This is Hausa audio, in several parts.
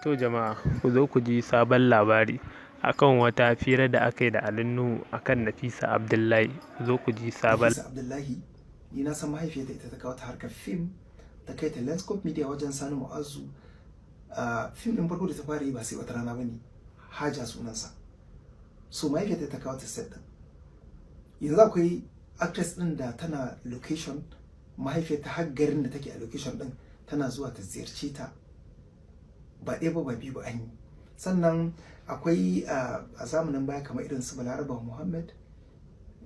To jama'a, ku zo ku ji sabon labari akan wata fira da aka yi da Ali Nuhu akan Nafisa Abdullahi. Ku zo ku ji sabon Nafisa Abdullahi, ni na san mahaifiyarta, ita ta kawo ta harkar fim, ta kai ta Lenscope Media wajen Sani Mu'azu. Fim ɗin farko da ta fara yi ba Sai Wata Rana ba ne, Haja sunansa. So mahaifiyarta ta kawo ta set ɗin. Yanzu akwai actress ɗin da tana location, mahaifiyarta har garin da take a location ɗin tana zuwa ta ziyarce ta. Ba ɗaya ba, ba biyu ba, an yi. Sannan akwai a zamanin baya kamar irin su Balaraba Muhammad,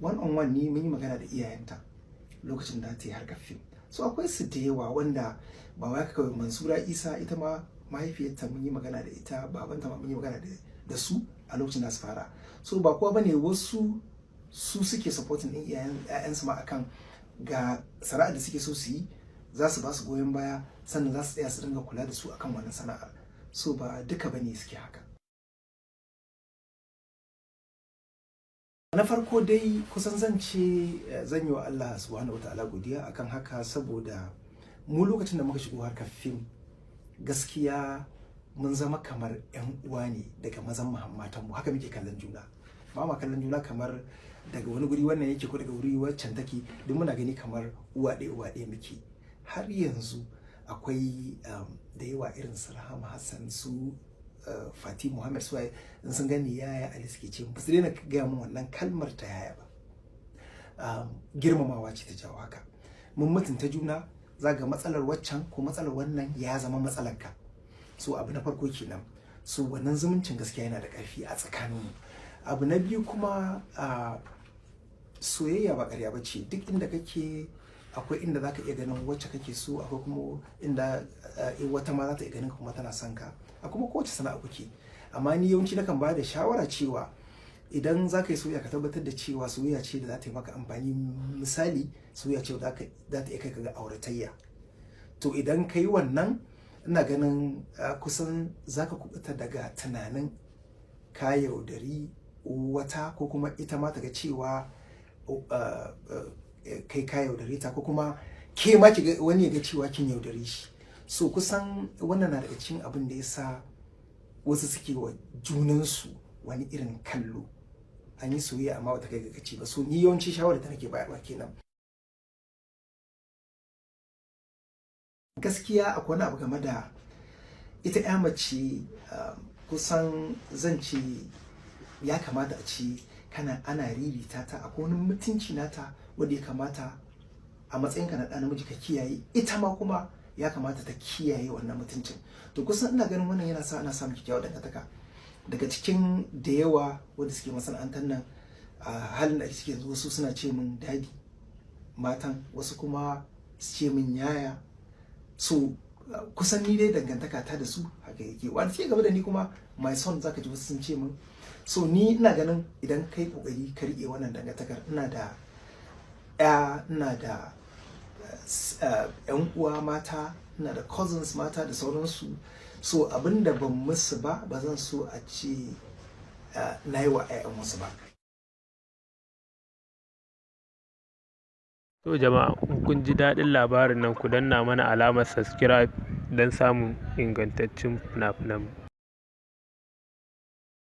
one on one ni mun yi magana da iyayenta lokacin da ta yi harkar fim. So akwai su da yawa wanda ba wai kawai Mansura Isa, ita ma mahaifiyarta mun yi magana da ita, babanta ma mun yi magana da su a lokacin da su fara. So ba kowa bane, wasu su suke supporting din iyayen ƴaƴansu ma akan ga sana'ar da suke so su yi, za su ba su goyon baya, sannan za su tsaya su dinga kula da su akan wannan sana'ar. So ba duka bane suke haka. Na farko dai, kusan zan ce zan yi wa Allah Subhanahu wataala godiya akan haka, saboda mu lokacin da muka shigo harkar fim, gaskiya mun zama kamar 'yan uwa ne daga mazan matan mu. Haka muke kallon juna. Ba ma kallon juna kamar daga wani guri wannan yake ko daga wuri waccan take. Duk muna gani kamar uwa ɗaya uwa ɗaya muke. Har yanzu akwai da yawa irin su Rahama Hassan, su Fati Muhammad, su in sun gani Yaya Ali suke ce, ba su daina gaya min wannan kalmar ta yaya ba. Girmamawa ce ta jawo haka. Mun mutunta juna, za ga matsalar waccan ko matsalar wannan ya zama matsalar ka. So abu na farko kenan. So wannan zumuncin gaskiya yana da ƙarfi a tsakaninmu. Abu na biyu kuma, soyayya ba ƙarya ba ce. Duk inda kake, akwai inda za ka iya ganin wacce kake so, akwai kuma inda wata ma za ta iya ganin ka kuma tana son ka, a kuma kowace sana'a kuke. Amma ni yawanci nakan ba da shawara cewa idan za ka yi soyayya, ka tabbatar da cewa soyayya ce da za ta yi maka amfani. Misali, soyayya ce da za ta iya kai ka ga auratayya. To idan ka yi wannan, ina ganin kusan za ka kubuta daga tunanin ka yaudari wata, ko kuma ita ma ta ga cewa kai ka yaudare ta, ko kuma ke ma ki wani ya ga cewa kin yaudare shi. So kusan wannan na daga cikin abin da ya sa wasu suke wa junansu wani irin kallo. An yi soyayya amma bata kai ga gaci ba. So ni yawanci shawarar da nake bayarwa kenan. Gaskiya akwai wani abu game da ita ya mace. Kusan zan ce ya kamata a ce kana ana ririta ta. Akwai wani mutunci nata wanda ya kamata a matsayinka na ɗa namiji ka kiyaye, ita ma kuma ya kamata ta kiyaye wannan mutuncin. To kusan ina ganin wannan yana sa ana samun kyakkyawar dangantaka. Daga cikin da yawa wanda suke masana'antar nan a halin da ake ciki yanzu, wasu suna ce min daddy, matan, wasu kuma su ce min yaya. So kusan ni dai dangantaka ta da su haka yake. Wanda suke gaba da ni kuma, my son zaka ji wasu sun ce min. So ni ina ganin idan kai kokari ka rike wannan dangantakar, ina da ya, ina da yan uwa mata, ina da cousins mata da sauransu. So abinda ban musu ba, ba zan so a ce na yi wa 'ya'yan wasu ba. To jama'a, in kun ji daɗin labarin nan, ku danna mana alamar subscribe don samun ingantaccen fina-finanmu.